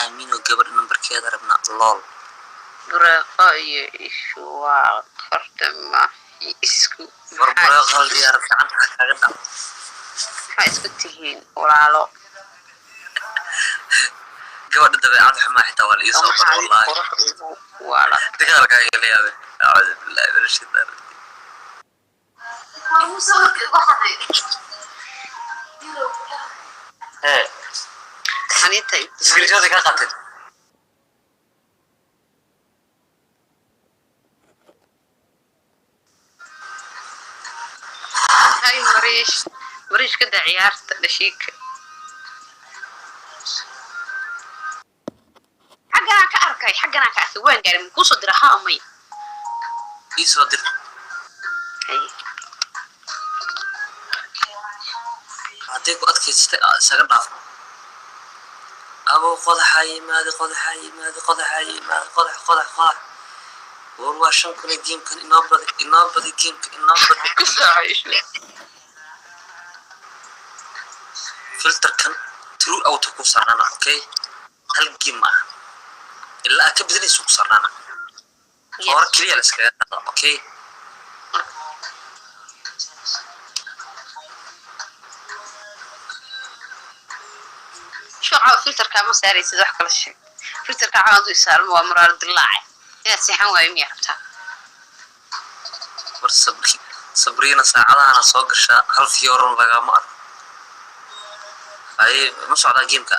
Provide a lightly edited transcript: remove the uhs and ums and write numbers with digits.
Aamino, gabadha nambarkeeda rabnaa, lol. Buraaqo iyo ishu waa farta ma isku War maxaa Buraaqo, hal diyaar gacanta ha kaaga dhaco. Maxaa isku tihiin, walaalo? Gabadha dabeecad xumaa xitaa waa la ii oo soo maxaa bara adiga wallahi. Qurux ugu waala. Dagaalkaaga la yaabe. Acuudu billahi min ashaytaan rajiim. Hee. Anita. Screenshot ka qaateen. Hay Mariish, Mariish, ka daa ciyaarta dhashiika. Xagganaan ka arkay, xagganaan ka arkay, waan gaaray. Ma kuusoo dira haa may? Ii soo dir. Hay. Hadday ku adkaysatay aa isaga dhaafno. Abow, qodaxaa yimaada, qodaxaa yimaada, qodaxaa yimaada, qodax, qodax, qodax. War waa 5000. Gamekan inoo badi, inoo badi, gameka inoo badi. Ku soco, Ishu. Filterkan throughout ku saarnana, okay? Hal game ma aha, ilaa aad ka bedinayso ku saarnana. Hore keliya la iskaga qaada, okay? Shuuca, filterka ma saaraysid, wax kala sheeg. Filterka caadu isaalmo waa muraar dilaace. Inaad seexan waayo miyaa rabtaa? War Sabri, Sabriina saacadahana soo gashaa, hal fiyooron lagama arko. Haye, ma socdaa gameka?